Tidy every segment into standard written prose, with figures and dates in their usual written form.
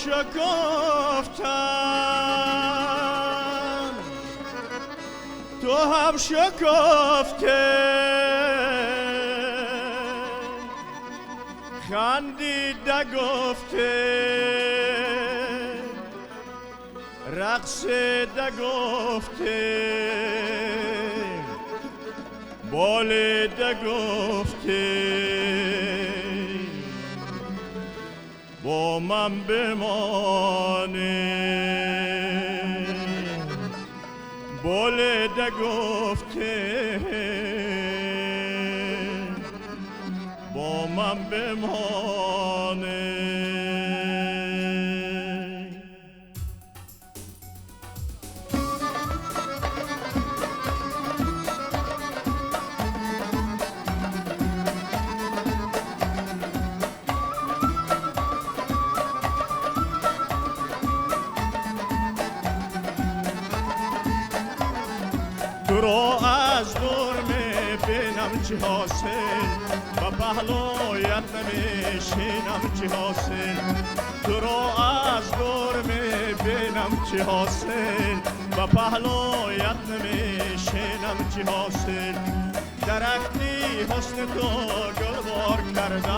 شکفتن تو هم شکفته خندیده گفته رقصیده گفته بالیده گفته با من بمانی بالیده گفته با من بمانی. تو را از دور میبینم چه حاصل و پهلویت نمیشینم چه حاصل تو را از دور میبینم چه حاصل و پهلویت نمیشینم چه حاصل درختی حسن تو گل بار کرده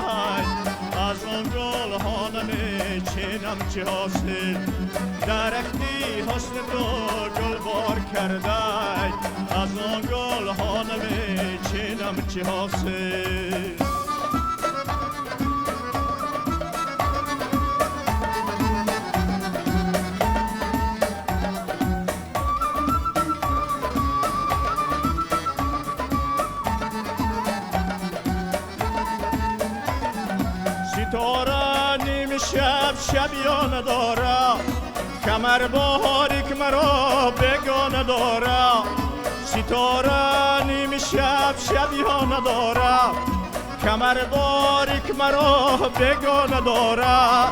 از آن گل ها نمیچینم چه حاصل درختی حسن تو گل بار کرده از آن گل ها نمیچینم چه حاصل. ستاره نیم شب شبیا نداره کمر باریک مرا بگانه داره ستاره نیم شب شبیا نداره کمر باریک مرا بگانه داره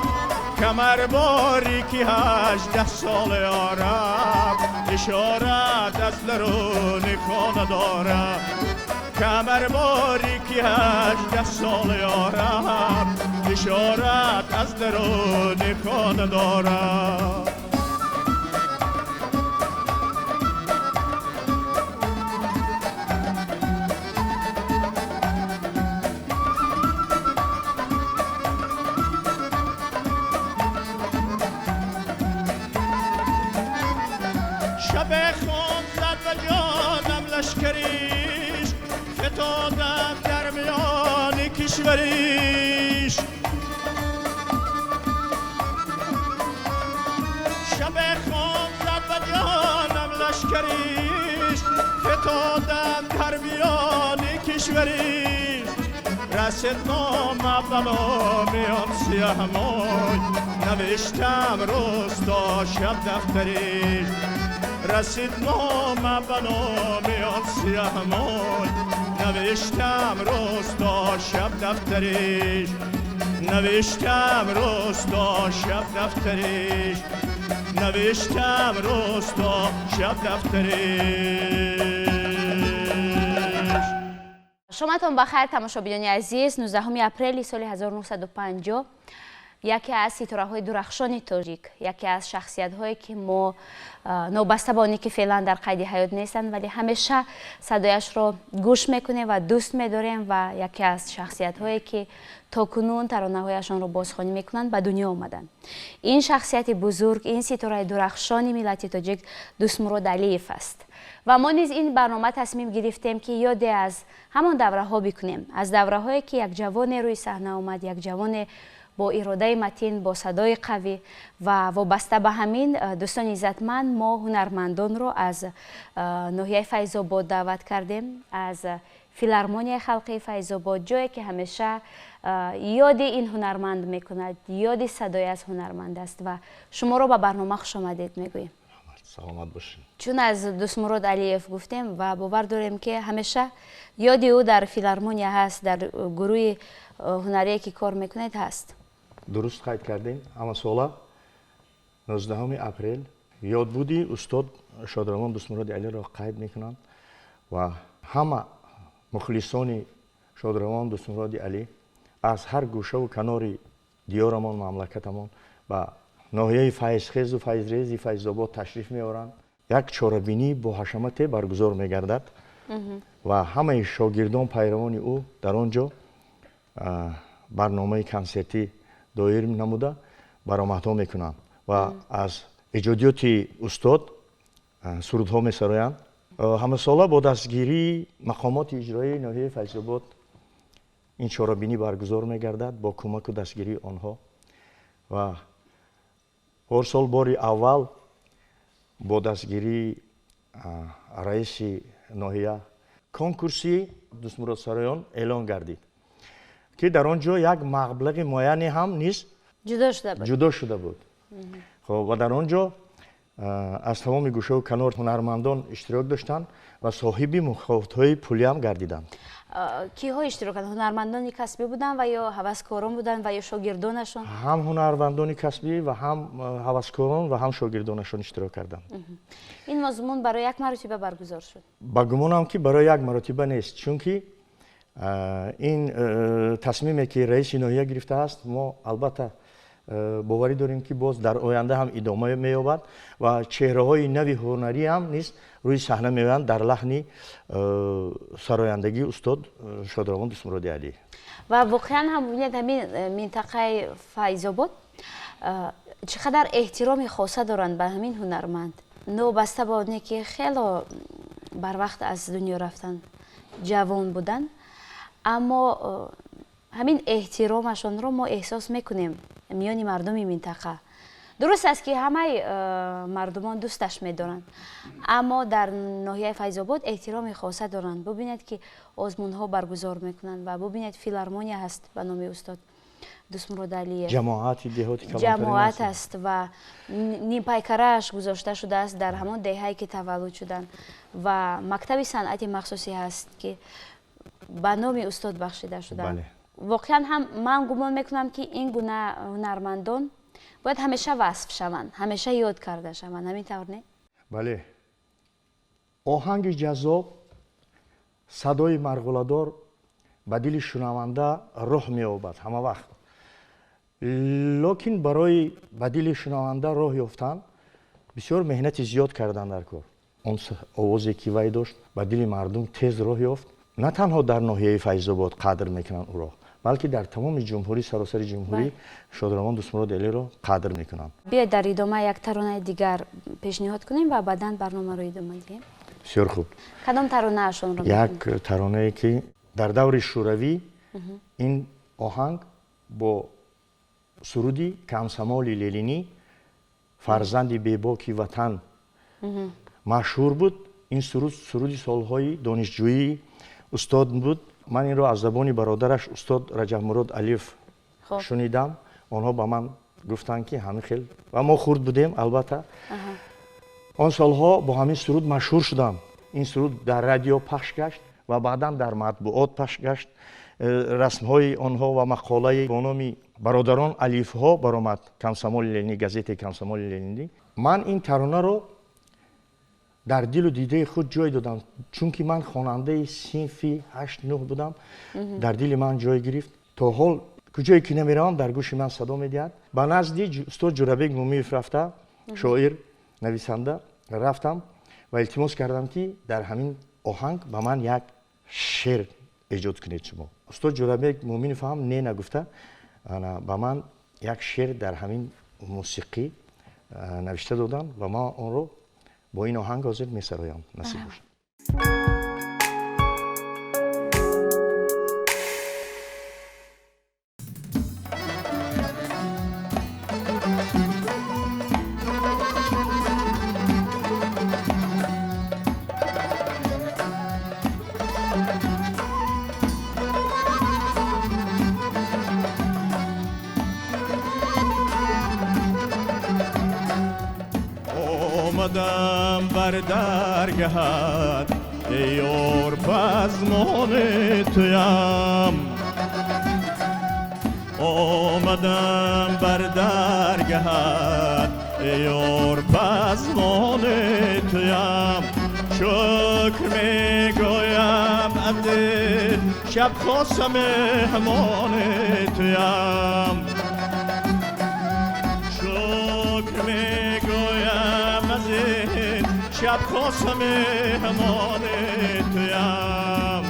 کمر باریکی 18 سال عرب اشارت از درون خانه داره کمر باریکی 18 سال عرب اشارت از درون خانه داره. شب خون زد و جانم لشکریش فتادم در میان کشوریش شب خون زد و جانم لشکریش فتادم در میان کشوریش رسید نام بلا میان سیه موی نوشتم روز تا شب دفتریش رسید نام بلا میان سیه موی نوشتم روز تا شب دفتریش نوشتم روز تا شب دفتریش نوشتم روز تا شب دفتریش. شماتون بخیر تماشابینان عزیز. 19 апрели соли 1950 яке аз ситораҳои дурахшони тоҷик, яке аз шахсиятҳое ки мо нобаста ба оне ки феълан дар қайди ҳаёт нестанд, вале ҳамеша садояшро гӯш мекунем ва дӯст медорем ва яке аз шахсиятҳое ки то кунун таронаҳояшонро бозхонӣ мекунанд ба дунё омаданд. Ин шахсияти бузург, ин ситораи дурахшони миллати тоҷик Дӯстмурод Алиев аст. Ва мо низ ин барнома тасмим гирифтем ки ёде аз ҳамон давраҳо бикунем, аз давраҳое ки як ҷавоне рӯи саҳна омад, як ҷавоне бо иродаи матин, бо садои қавӣ ва вобаста ба ҳамин дӯстони иззатманд мо ҳунармандонро аз ноҳияи Файзобод даъват кардем, аз филармонияи халқии Файзобод, ҷое ки ҳамеша ёди ин ҳунарманд мекунад, ёди садои аз ҳунарманд аст ва шуморо ба барнома хушомадед мегӯем. Саломат бошед. Чун аз Дӯстмурод Алиев гуфтем ва бовар дорем ки ҳамеша ёди ӯ дар филармония ҳаст, дар гурӯҳи ҳунарие ки кор мекунед ҳаст. Дуруст қайд кардем. Ҳама сола 19 апрел ёдбуди устод шодравон Дӯстмуроди Алиро қайд мекунанд ва ҳама мухлисони шодравон Дӯстмуроди Алӣ аз ҳар гӯшаву канори диёрамон, мамлакатамон ба ноҳияи Файзхезу Файзрези Файзобод ташриф меоранд. Як чорабинӣ бо ҳашамате баргузор мегардад ва ҳамаи шогирдон, пайравони ӯ дар он ҷо барномаи консертӣ доир намуда баромадҳо мекунанд ва аз эҷодиёти устод сурудҳо месароянд. Ҳамасола бо дастгирии мақомоти иҷроии ноҳияи Файзобод ин чорабинӣ баргузор мегардад бо кӯмаку дастгирии онҳо ва порсол бори аввал бо дастгирии раиси ноҳия конкурси дӯстмуродсароён эълон гардид, ки дар он ҷо як маблағи муайяне ҳам низ ҷудо шуда буд. Хоб, ва дар он ҷо аз тамоми гӯшаву канор ҳунармандон иштирок доштанд ва соҳиби мукофотҳои пулиам гардиданд. Киҳо иштирок карданд? Ҳунармандони касбӣ буданд ва ё ҳаваскорон буданд ва ё шогирдонашон? Ҳам ҳунармандони касбӣ ва ҳам ҳаваскорон ва ҳам шогирдонашон иштирок карданд. Ин мазмун барои як маротиба баргузор шуд? Ба гумонам ки барои як маротиба нест, чунки ин тасмиме ки раиси ноҳия гирифтааст, мо албатта боварӣ дорем ки боз дар оянда ҳам идома меёбад ва чеҳраҳои нави ҳунарӣ ҳам низ рӯи саҳна меоянд дар лаҳни сарояндагии устод Шодравон Дӯстмуроди Алӣ. Ва воқеан ҳам бубинед, ҳамин минтақаи Файзобод чӣ қадар эҳтироми хоса доранд ба ҳамин ҳунарманд. Новобаста ба оне ки хело барвақт аз дунё рафтанд, ҷавон буданд, аммо ҳамин эҳтиромашонро мо эҳсос мекунем миёни мардуми минтақа. Дуруст аст ки ҳамаи мардумон дӯсташ медоранд, аммо дар ноҳияи Файзобод эҳтироми хоса доранд. Бубинед ки озмунҳо баргузор мекунанд ва бубинед филармония ҳаст ба номи устод Дӯстмурод Алиев. Ҷамоати деҳоти калонтарин ҷамоат аст ва нимпайкарааш гузошта шудааст дар ҳамон деҳае ки таваллуд шуданд ва мактаби санъати махсусе ҳаст ки ба номи устод бахшида шуданд. Воқеан ҳам ман гумон мекунам ки ин гуна ҳунармандон бояд ҳамеша васф шаванд, ҳамеша ёд карда шаванд. Ҳамин тавр не? Бале. Оҳанги ҷаззоб, садои марғуладор ба дили шунаванда роҳ меёбад ҳама вақт. Лекин барои ба дили шунаванда роҳ ёфтан бисёр меҳнати зиёд кардан дар кор. Он овозе ки вай дошт ба дили мардум тез роҳ ёфт. На танҳо дар ноҳияи Файзобод қадр мекунанд ӯро, балки дар тамоми ҷумҳурӣ, саросари ҷумҳурӣ Шодравон Дӯстмурод Алиро қадр мекунанд. Биёед дар идома як таронаи дигар пешниҳод кунем ва баъдан барномаро идома диҳем. Бисёр хуб. Кадом таронаашонро? Як таронае ки дар даври шӯравӣ ин оҳанг бо суруди Комсомоли Ленинӣ, фарзанди бебоки ватан машҳур буд. Ин суруд суруди солҳои донишҷӯии устод буд. Ман инро аз забони бародараш устод Раҷабмурод Алиев шунидам. Онҳо ба ман гуфтанд ки ҳамин хел, ва мо хурд будем албатта. Он солҳо бо ҳамин суруд машҳур шудам. Ин суруд дар радио пахш гашт ва баъдан дар матбуот пахш гашт. Расмҳои онҳо ва мақолаи бо номи бародарон Алиевҳо баромад, Комсомоли Ленинӣ, газетаи Комсомоли Ленинӣ. Ман ин таронаро дар дилу дидаи худ ҷой додам, чунки ман хонандаи синфи 8-9 будам. Дар дили ман ҷой гирифт. То ҳол куҷое ки намеравам дар гӯши ман садо медиҳад. Ба назди устод Ҷурабек Мумиев рафта, шоир, нависанда рафтам ва илтимос кардам ки дар ҳамин оҳанг ба ман як шеър эҷод кунед шумо. Устод Ҷурабек Муминов ҳам не нагуфта ба ман як шеър дар ҳамин мусиқӣ навишта доданд ва ман онро бо ин оҳанг ҳозир месароям. Насиб бошад. омадам бар даргаҳат эй ёр пазмони туям омадам бар даргаҳат эй ёр пазмони туям шукр мегӯям аз дил шаб хоса меҳмони туям. شب خاص مهمان تویم.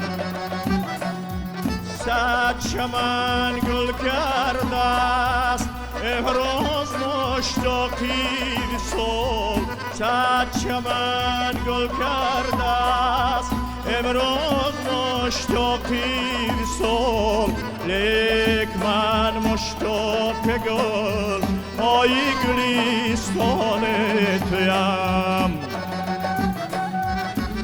صد چمن گل کرده است امروز مشتاقی وصال، صد چمن گل کرده است امروز مشتاقی وصال، لیک من مشتاق گل های گلستان تویم.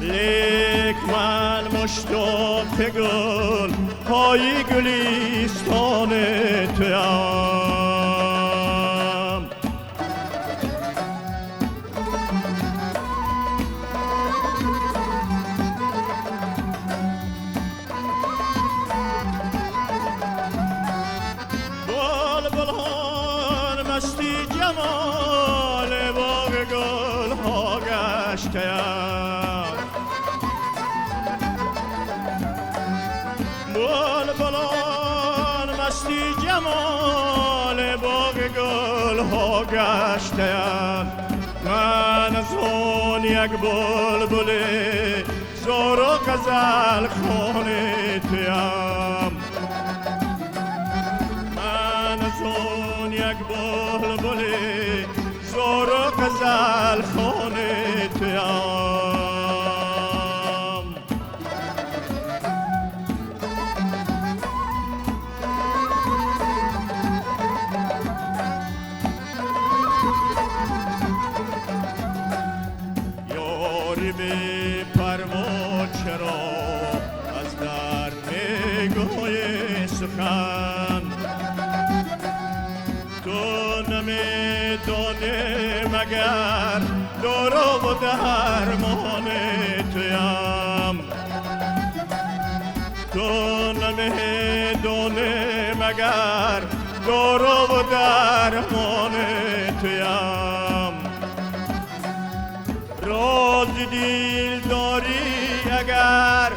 لیک من مشتاق گل های گلستان تویم. بلبلان مستی جمال باغ گل ها گشته‌اند، بلبلان مستی جمال باغ گل ها گشته‌اند. من از آن یک بلبل زار و غزل خوان تویم، من از آن یک بلبل زار و غزل خوان تویم. یاری بی پروا چرا از در میگوی سخن، تو نمیدانی مگر دارو و درمان تویم، تو نمیدانی مگر دارو و درمان تویم. راز دل داری اگر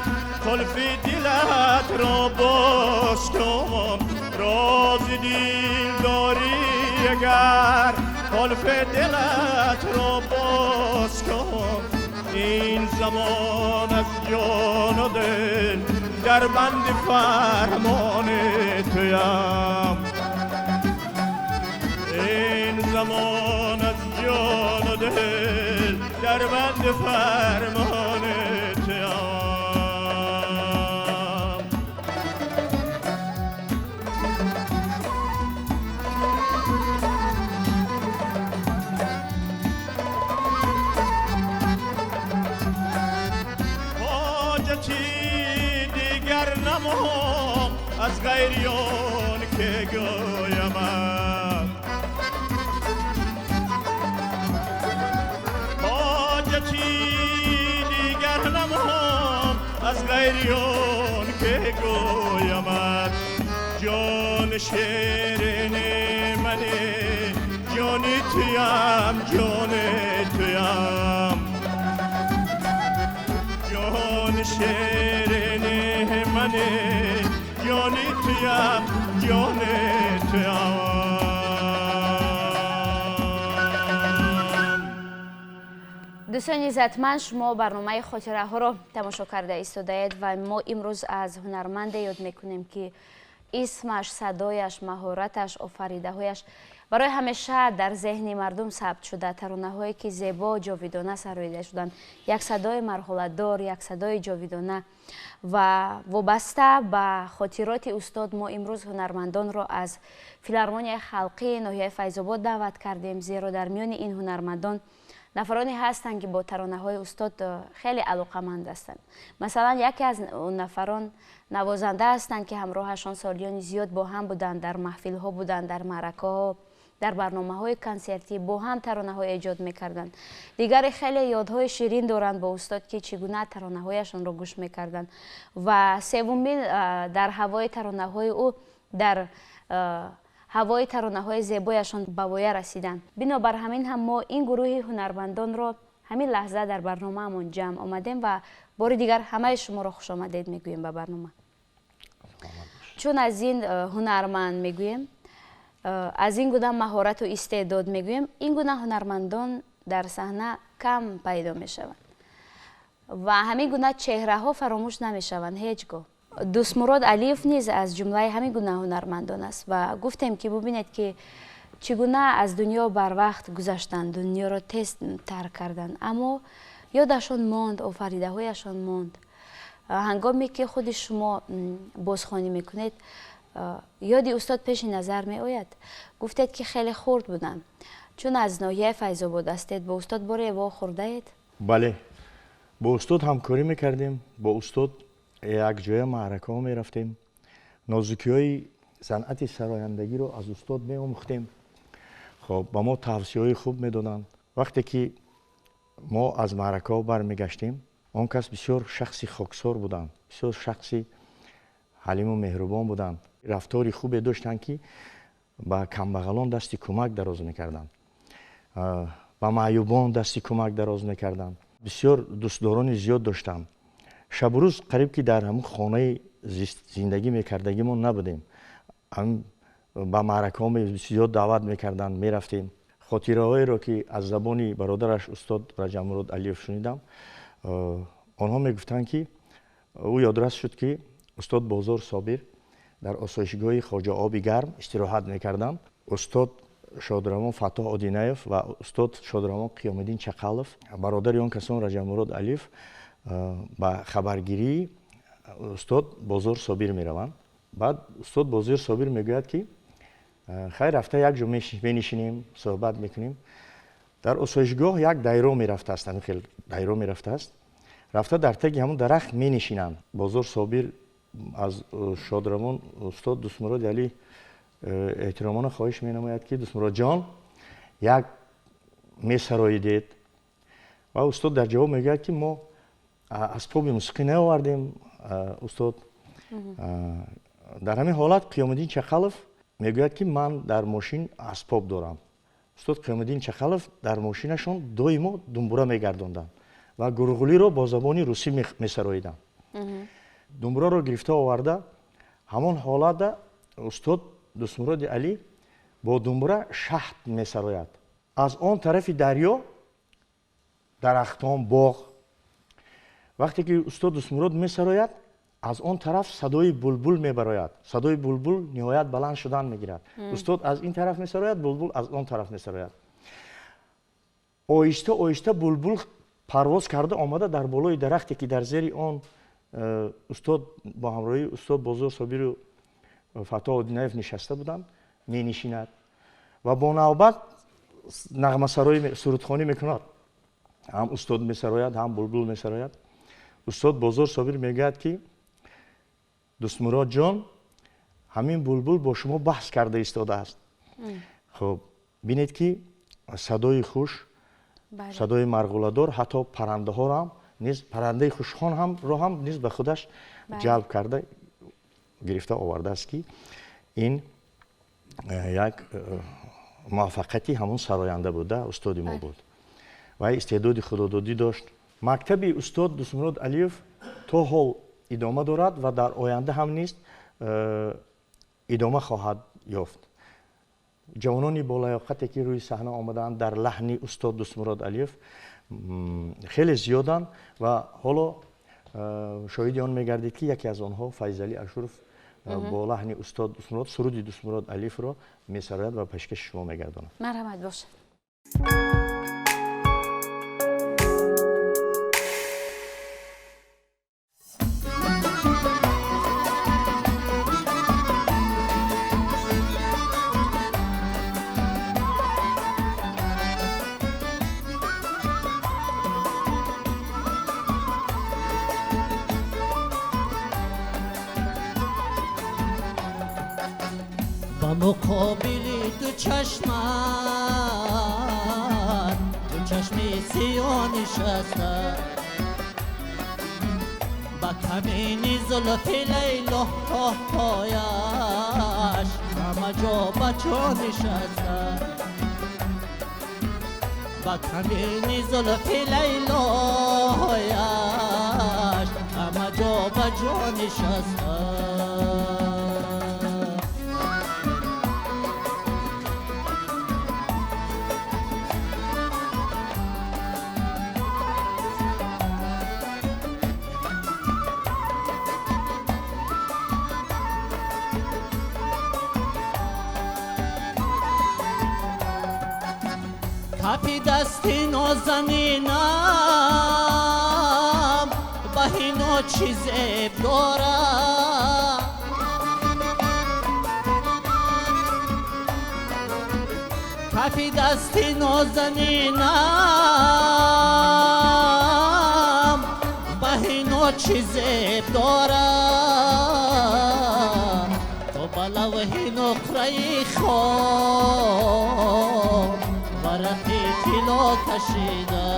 قلف دلت را باز کن، راز دل داری اگر قلف دلت را باز کن. این زمان از جان و دل در بند فرمان تویم، این زمان از جان و دل در بند فرمان تویم. حاجتی دیگر نما از غیر آن که گویمت، حاجتی دیگر نما از غیر آن که گویمت. جان شیرین منی جان تویم، جان تویم، جان شیرین منی جان تویم، جان تویم. дӯстони иззатманд, шумо барномаи хотираҳоро тамошо карда истодаед ва мо имрӯз аз ҳунарманде ёд мекунем, ки исмаш, садояш, маҳораташ, офаридаҳояш барои ҳамеша дар зеҳни мардум сабт шуда. Таронаҳое ки зебо ҷовидона сароида шуданд, як садои марҳолатдор, як садои ҷовидона ва вобаста ба хотироти устод мо имрӯз ҳунармандонро аз филармонияи халқии ноҳияи Файзобод даъват кардем, зеро дар миёни ин ҳунармандон нафароне ҳастанд, ки бо таронаҳои устод хеле алоқаманд ҳастанд. Масалан, яке аз нафарон навозанда ҳастанд, ки ҳамроҳашон солиёни зиёд бо ҳам буданд, дар маҳфилҳо буданд, дар маъракаҳо, дар барномаҳои консертӣ бо ҳам таронаҳо эҷод мекарданд. Дигаре хеле ёдҳои ширин доранд бо устод, ки чӣ гуна таронаҳояшонро гӯш мекарданд. Ва севумин дар ҳавои таронаҳои ӯ, дар ҳавои таронаҳои зебояшон ба воя расиданд. Бинобар ҳамин ҳам мо ин гурӯҳи ҳунармандонро ҳамин лаҳза дар барномаамон ҷамъ омадем ва бори дигар ҳамаи шуморо хушомадед мегӯем ба барнома. Чун аз ин ҳунарманд мегӯем, аз ин гуна маҳорату истеъдод мегӯем, ин гуна ҳунармандон дар саҳна Кам пайдо мешаванд ва ҳамин гуна чеҳраҳо фаромӯш намешаванд ҳеҷ гоҳ. Дӯстмурод Алиев низ аз ҷумлаи ҳамин гуна ҳунармандон аст ва гуфтем ки бубинед ки чӣ гуна аз дунё барвақт гузаштанд, дунёро тез тарк карданд, аммо ёдашон монд, офаридаҳояшон монд. Ҳангоме ки худи шумо бозхонӣ мекунед, ёди устод пеши назар меояд. Гуфтед ки хеле хурд будам. Чун аз ноҳияи Файзобод ҳастед, бо устод боре вохӯрдаед? Бале, бо устод ҳамкорӣ мекардем, бо устод якҷоя маъракаҳо мерафтем, нозукиҳои санъати сарояндагиро аз устод меомӯхтем. Хоб, ба мо тавсияҳои хуб медоданд. Вақте ки мо аз маъракаҳо бармегаштем, он кас бисёр шахси хоксор буданд, бисёр шахси ҳалиму меҳрубон буданд. Рафтори хубе доштанд ки ба камбағалон дасти кӯмак дароз мекарданд, ба маъюбон дасти кӯмак дароз мекарданд. Бисёр дӯстдорони зиёд доштанд. Шабу рӯз қариб ки дар ҳамун хонаи зиндагӣ мекардагимон набудем. Ба маъракаҳо зиёд даъват мекарданд, мерафтем. Хотираҳоеро ки аз забони бародараш устод Раҷабмурод Алиев шунидам, онҳо мегуфтанд ки ӯ ёдрас шуд ки устод Бозор Собир дар осоишгоҳи Хоҷаоби Гарм истироҳат мекарданд. Устод Шодравон Фаттоҳ Одинаев ва устод Шодравон Қиёмиддин Чақалов, бародари он касон Раҷабмурод Алиев, ба хабаргирии устод Бозор Собир мераванд. Баъд устод Бозор Собир мегӯяд ки хайр, рафта як ҷо менишинем, суҳбат мекунем. Дар осоишгоҳ як дайро мерафтааст, ҳамин хел дайро мерафтааст. Рафта дар таги ҳамун дарахт менишинанд. Бозор Собир аз Шодравон устод Дӯстмуроди Али эҳтиромона хоҳиш менамояд ки Дӯстмуродҷон, як месароидед. Ва устод дар ҷавоб мегӯяд ки мо асбоби мусиқӣ наовардем, устод. Дар ҳамин ҳолат Қиёмиддин Чақалов мегӯяд ки ман дар мошин асбоб дорам. Устод Қиёмиддин Чақалов дар мошинашон доимо думбура мегардонданд ва гурғулиро бо забони русӣ месароиданд. Думбураро гирифта оварда, ҳамон ҳолатда устод Дӯстмуроди Алӣ бо думбура шаҳд месарояд. Аз он тарафи дарё дарахтон, боғ. Вақте ки устод Дӯстмурод месарояд, аз он тараф садои булбул мебарояд. Садои булбул ниҳоят баланд шудан мегирад. Устод аз ин тараф месарояд, булбул аз он тараф месарояд. Оҳиста оҳиста булбул парвоз карда омада дар болои дарахте ки дар зери он устод бо ҳамроҳии устод Бозор Собиру Фаттоҳ Одинаев нишаста буданд, менишинад ва бо навбат нағмасароӣ, сурудхонӣ мекунад. Ҳам устод месарояд, ҳам булбул месарояд. Устод Бозор Собир мегӯяд ки Дӯстмуродҷон, ҳамин булбул бо шумо баҳс карда истодааст. Хуб, бинед ки садои хуш, садои марғуладор ҳатто паррандаҳоро ҳам низ, паррандаи хушхон ҳамро ҳам низ ба худаш ҷалб карда гирифта овардааст ки ин як муваффақияти ҳамон сароянда буда, устоди мо буд ва истеъдоди худододӣ дошт. Мактаби устод Дӯстмурод Алиев то ҳол идома дорад ва дар оянда ҳам низ идома хоҳад ёфт. Ҷавонони болаёқате ки рӯи саҳна омадаанд дар лаҳни устод Дӯстмурод Алиев хеле зиёданд ва ҳоло шоҳиди он мегардед ки яке аз онҳо Файзалӣ Ашуров бо лаҳни устод Дӯстмурод суруди Дӯстмурод Алиевро месарояд ва пешкаши шумо мегардонад. Марҳамат бошад. مقابل دو چشمت، دو چشم سیاه نشسته، با کمین زلف لیلا پایش همه جا بچه نشسته، با کمین زلف لیلا همه جا بچه نشسته. Кафи дасти нозанинам баҳино чӣ зеб дорад. Кафи дасти нозанинам баҳино чӣ зеб дорад. То ба лавҳи нуқраи хом варақи тилло кашида.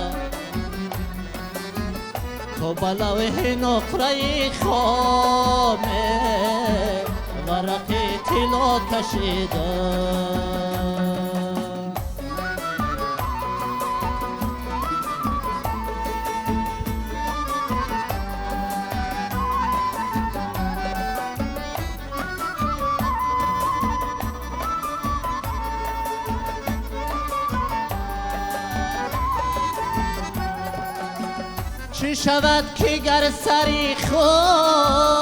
То ба лавҳи нуқраи хоме варақи тилло кашида. Чӣ шавад ки гар сари худ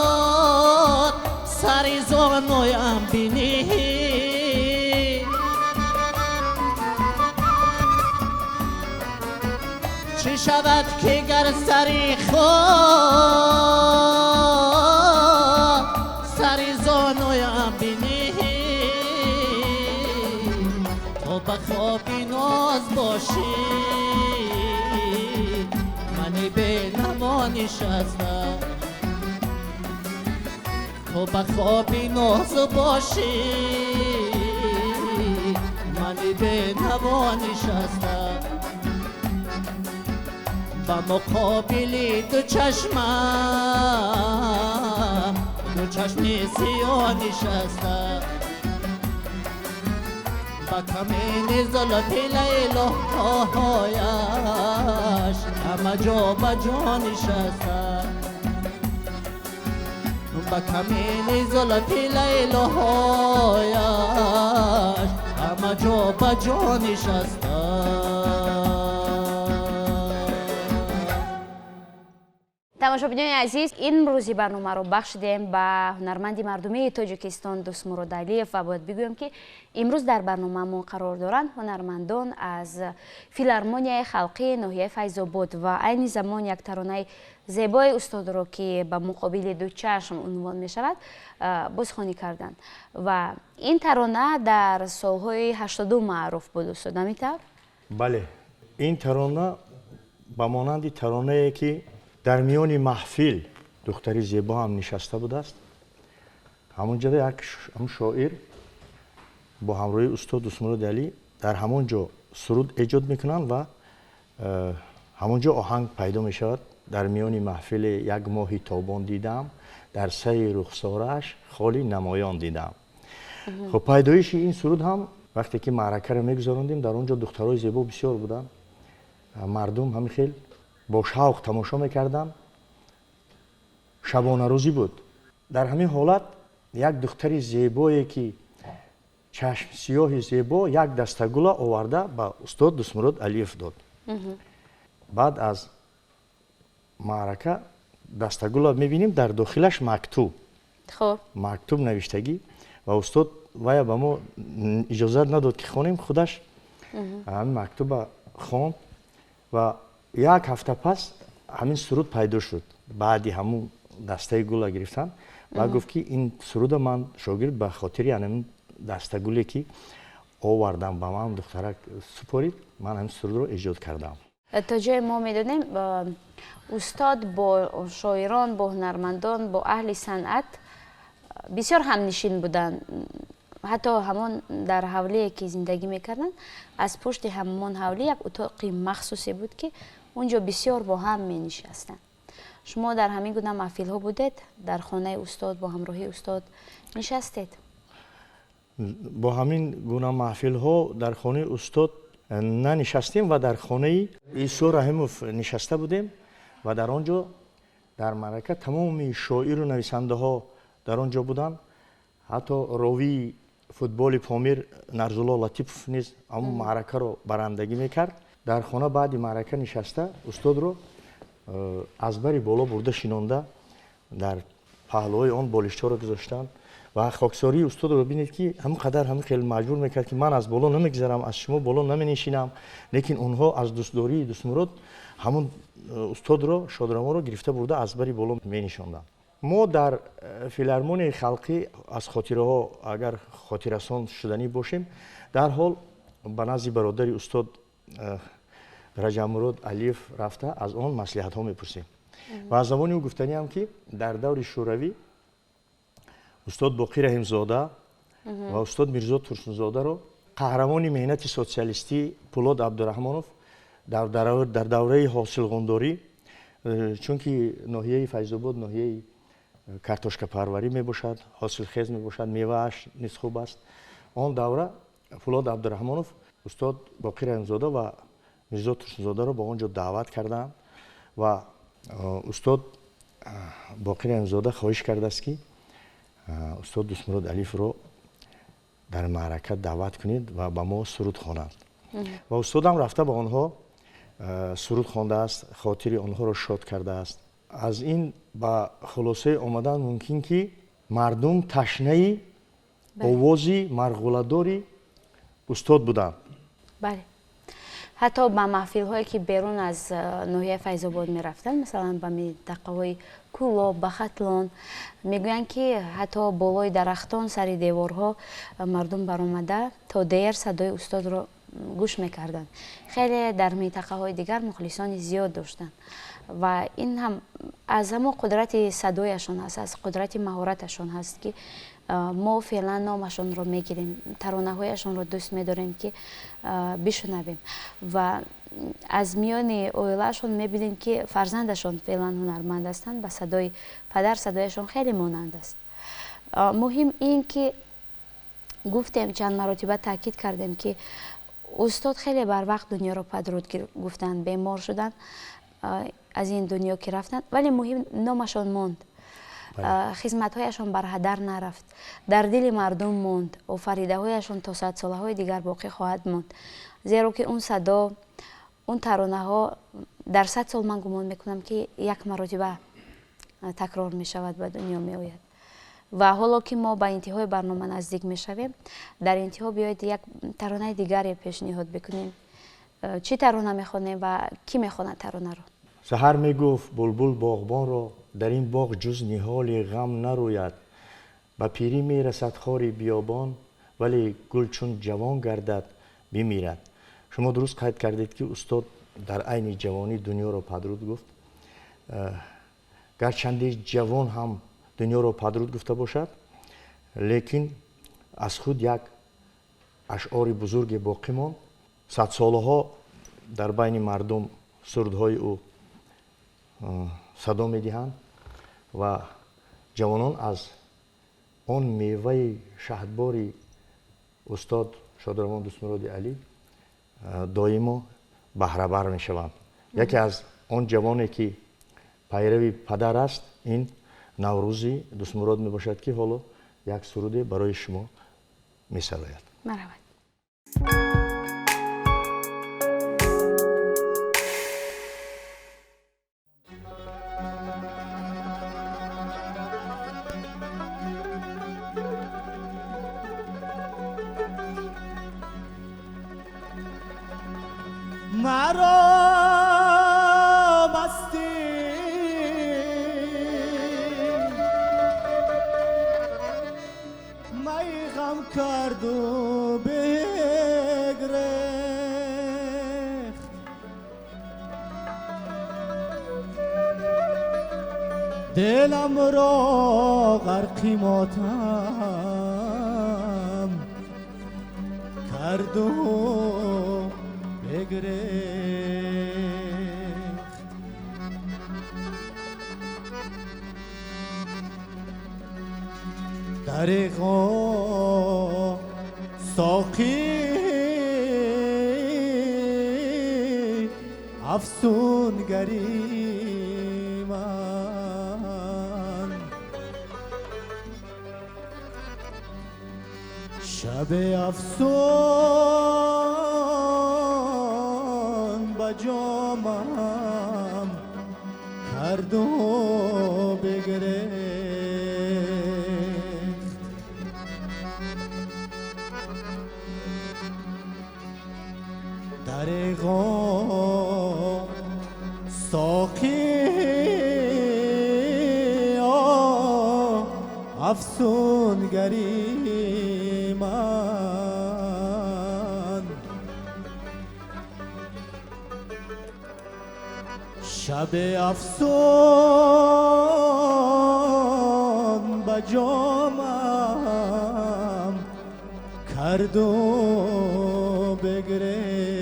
сари зонуям биниҳӣ. Чӣ шавад ки гар сари худ сари зонуям биниҳӣ. То ба хоби ноз бошӣ мани бенаво нишаста. То ба хоби ноз бошӣ мани бенаво нишаста. Ба муқобили ду чашмам ду чашми сиёҳ нишаста. Ба камини зулфи лайлоҳояш ҳама ҷо ба ҷо нишаста. Ба камини зулфи лайлоҳояш ҳама ҷо ба ҷо нишаста. Тамошобинони азиз, имрӯзи барномаро бахшидем ба ҳунарманди мардумии Тоҷикистон Дӯстмурод Алиев ва бояд бигӯем ки имрӯз дар барномаамон қарор доранд ҳунармандон аз филармонияи халқии ноҳияи Файзобод ва айни замон як таронаи зебои устодро ки ба муқобили ду чашм унвон мешавад бозхонӣ карданд ва ин тарона дар солҳои 82 маъруф буд. Устод, ҳамин тавр? Бале, ин тарона ба монанди таронае ки дар миёни маҳфил духтари зебо ҳам нишаста будааст, ҳамон ҷо як шоир бо ҳамроҳии устод Дӯстмурод Алӣ дар ҳамон ҷо суруд эҷод мекунанд ва ҳамон ҷо оҳанг пайдо мешавад. Дар миёни маҳфиле як моҳи тобон дидам, дар сари рухсорааш холи намоён дидам. Хоб, пайдоиши ин суруд ҳам вақте ки маъракаро мегузарондем, дар он ҷо духтарои зебо бисёр буданд, мардум ҳамин хел бо шавқ тамошо мекарданд, шабонарӯзӣ буд. Дар ҳамин ҳолат як духтари зебое ки чашмсиёҳи зебо як дастагула оварда ба устод Дӯстмурод Алиев дод. Баъд аз маърака дастагула мебинем, дар дохилаш мактуб, мактуб навиштагӣ ва устод вая ба мо иҷозат надод ки хонем, худаш ҳамин мактуба хонд ва як ҳафта пас ҳамин суруд пайдо шуд. Баъди ҳамун дастаи гула гирифтан ва гуфт ки ин суруда ман шогирд ба хотири ҳамин дастагуле ки овардам ба ман духтарак супорид, ман ҳамин сурудро эҷод кардам. То ҷое мо медонем, устод бо шоирон, бо ҳунармандон, бо аҳли санъат бисёр ҳамнишин буданд. Ҳатто ҳамон дар ҳавлие ки зиндагӣ мекарданд, аз пушти ҳамон ҳавлӣ як утоқи махсусе буд ки унҷо бисёр бо ҳам менишастанд. Шумо дар ҳамин гуна маҳфилҳо будед? Дар хонаи устод бо ҳамроҳии устод нишастед? Бо ҳамин гуна маҳфилҳо дар хонаи устод нанишастем ва дар хонаи Исо Раҳимов нишаста будем ва дар он ҷо дар маърака тамоми шоиру нависандаҳо дар он ҷо буданд. Ҳатто ровии футболи Помир Нарзулло Латипов низ ҳамон маъракаро барандагӣ мекард. Дар хона баъди маърака нишаста устодро аз бари боло бурда шинонда, дар паҳлӯҳои он болиштҳоро гузоштанд Ва хоксории устодро бинед, ки ҳамин қадар ҳамин хел маҷбур мекард, ки ман аз боло намегзарам, аз шумо боло наменишинам. Лекин онҳо аз дӯстдории Дӯстмурод ҳамун устодро, Шодравонро гирифта бурда аз бари боло менишонданд. Мо дар филармонияи халқӣ аз хотираҳо агар хотирасон шуданӣ бошем, дарҳол ба назди бародари устод Раҷабмурод Алиев рафта аз он маслиҳатҳо мепурсем. Ва аз забони ӯ гуфтаниам, ки дар даври шӯравӣ устод Боқӣ Раҳимзода ва устод Мирзо Турсунзодаро қаҳрамони меҳнати социалистӣ Пулод Абдураҳмонов дар давраи ҳосилғондорӣ, чунки ноҳияи Файзобод ноҳияи картошкапарварӣ мебошад, ҳосилхез мебошад, мевааш низ хуб аст. Он давра Пулод Абдураҳмонов устод Боқӣ Раҳимзода ва Мирзо Турсунзодаро ба он ҷо даъват карданд ва устод Боқӣ Раҳимзода хоҳиш кардааст, ки устод Дӯстмурод Алиевро дар маърака даъват кунед ва ба мо суруд хонанд. Ва устодам рафта ба онҳо суруд хондааст, хотири онҳоро шод кардааст. Аз ин ба хулосае омадан мумкин, ки мардум ташнаи овози марғуладори устод буданд. Бале, ҳатто ба маҳфилҳое, ки берун аз ноҳияи Файзобод мерафтанд, масалан ба минтақаҳои Кӯлоб, ба Хатлон, мегӯянд, ки ҳатто болои дарахтон, сари деворҳо мардум баромада то дер садои устодро гӯш мекарданд. Хеле дар минтақаҳои дигар мухлисони зиёд доштанд ва ин ҳам аз ҳамон қудрати садояшон аст, аз қудрати маҳораташон ҳаст, ки мо феълан номашонро мегирем, таронаҳояшонро дӯст медорем, ки бишунавем. Ва аз миёни оилаашон мебинем, ки фарзандашон феълан ҳунарманд ҳастанд, ба садои падар садояшон хеле монанд аст. Муҳим ин ки гуфтем, чанд маротиба таъкид кардем, ки устод хеле барвақт дунёро падруд гуфтанд, бемор шуданд, аз ин дунё ки рафтанд, вале муҳим номашон монд, хизматҳояшон барҳадар нарафт, дар дили мардум монд, офаридаҳояшон то садсолаҳои дигар боқӣ хоҳад монд, зеро ки он садо, он таронаҳо дар 100 сол ман гумон мекунам, ки як маротиба такрор мешавад, ба дунё меояд. Ва ҳоло ки мо ба интиҳои барнома наздик мешавем, дар интиҳо биёед як таронаи дигаре пешниҳод бикунем. Чӣ тарона мехонем ва кӣ мехонад таронаро? Саҳар мегуфт булбул боғбонро, дар ин боғ ҷуз ниҳоли ғам нарӯяд. Ба пирӣ мерасад хори биёбон, вале гул чун ҷавон гардад бимирад. Шумо дуруст қайд кардед, ки устод дар айни ҷавонӣ дунёро падруд гуфт. Гарчанде ҷавон ҳам дунёро падруд гуфта бошад, лекин аз худ як ашъори бузурге боқӣ монд. Садсолаҳо дар байни мардум сурудҳои ӯ садо медиҳанд ва ҷавонон аз он меваи шаҳдбори устод Шодравон Дӯстмуроди Алӣ доимо баҳрабар мешаванд. Яке аз он ҷавоне, ки пайрави падар аст, ин Наврӯзи Дӯстмурод мебошад, ки ҳоло як суруде барои шумо месарояд. Марҳамат. Маро масти май ғам карду бигрехт, дилам ро ғарқи мотам карду بگرفت. دریغا ساقی افسونگری من، شب افسون به جامم کرد و بگرفت. Афсунгари ман шаб афсун ба ҷомам карду бигрехт.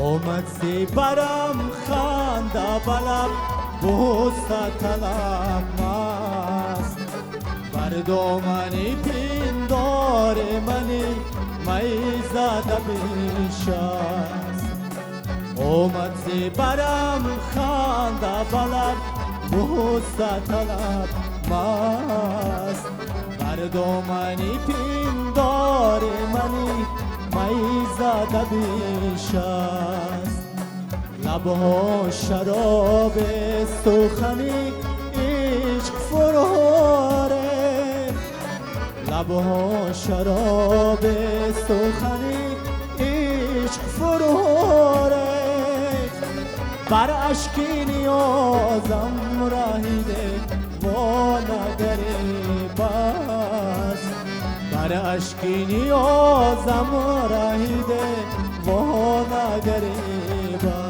Омад зебарам ханда ба лаб бӯса талаб маст бар домани пиндори мани май зада биншаст. Омад зебарам ханда ба лаб бӯса талаб маст бар домани пиндори мани май зада биншаст. Лабҳо шароби сухани ишқ фурӯ рехт, лабҳо шароби сухани ишқ фурӯ рехт. Бар ашки ниёзам раҳиде во нагари бас, бар ашки ниёзам раҳиде во нагари бас.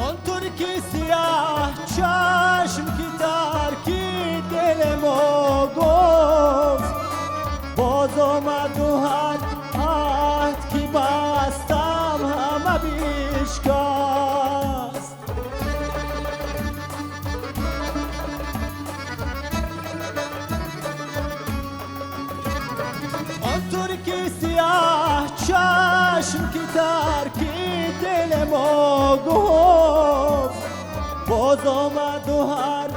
Он турки сиёҳ чашм ки тарки дили мо гуфт, боз омаду ҳар аҳд ки бастам ҳама бишкаст. Он турки сиёҳ чашм ки тарки дили мо гуфт, боз омаду ҳар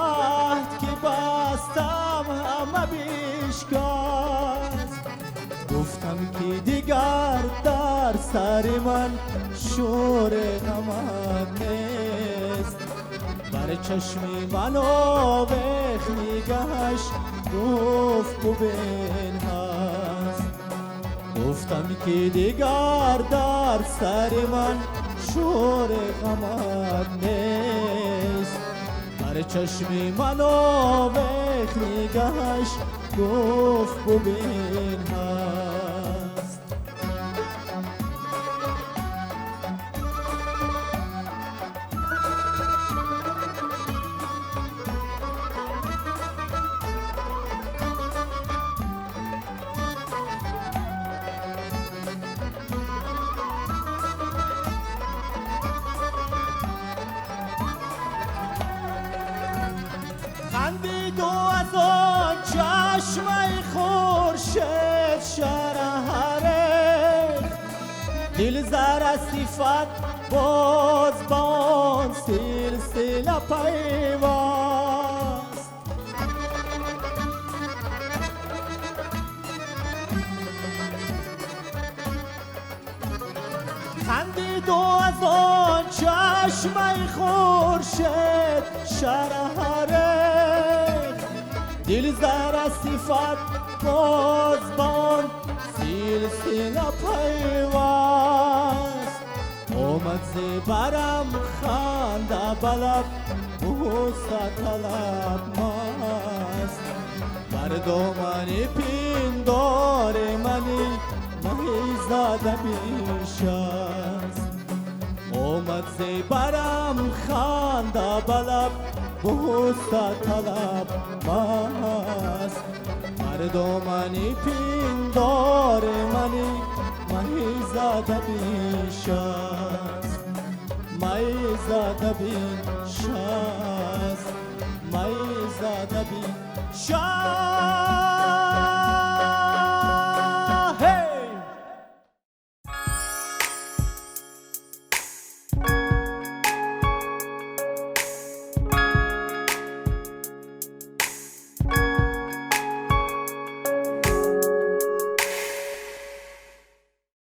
аҳд ки бастам ҳама бишкаст. Гуфтам ки дигар дар сари ман шури ғамат нест, бар чашми ман овехт нигаҳаш гуфт бубин ҳаст. Гуфтам ки дигар дар сари ман шури ғамат нест, бар чашми ман овехт нигаҳаш гуфт бубин ҳаст. Хандиду аз он чашмаи хуршед шараҳарехт, дил зара сифат боз ба он силсила пайваст. Хандиду аз он чашмаи хуршед шараҳарехт, дил зара сифат боз ба он силсила пайваст. Омад зебарам ханда ба лаб бӯса талаб маст, бар домани пиндори мани маҳи зада биншаст. Омад зебарам ханда ба лаб бӯса талаб маст, бар домани пиндори мани маҳи зада биншаст. Май зада биншаст, май зада биншаст.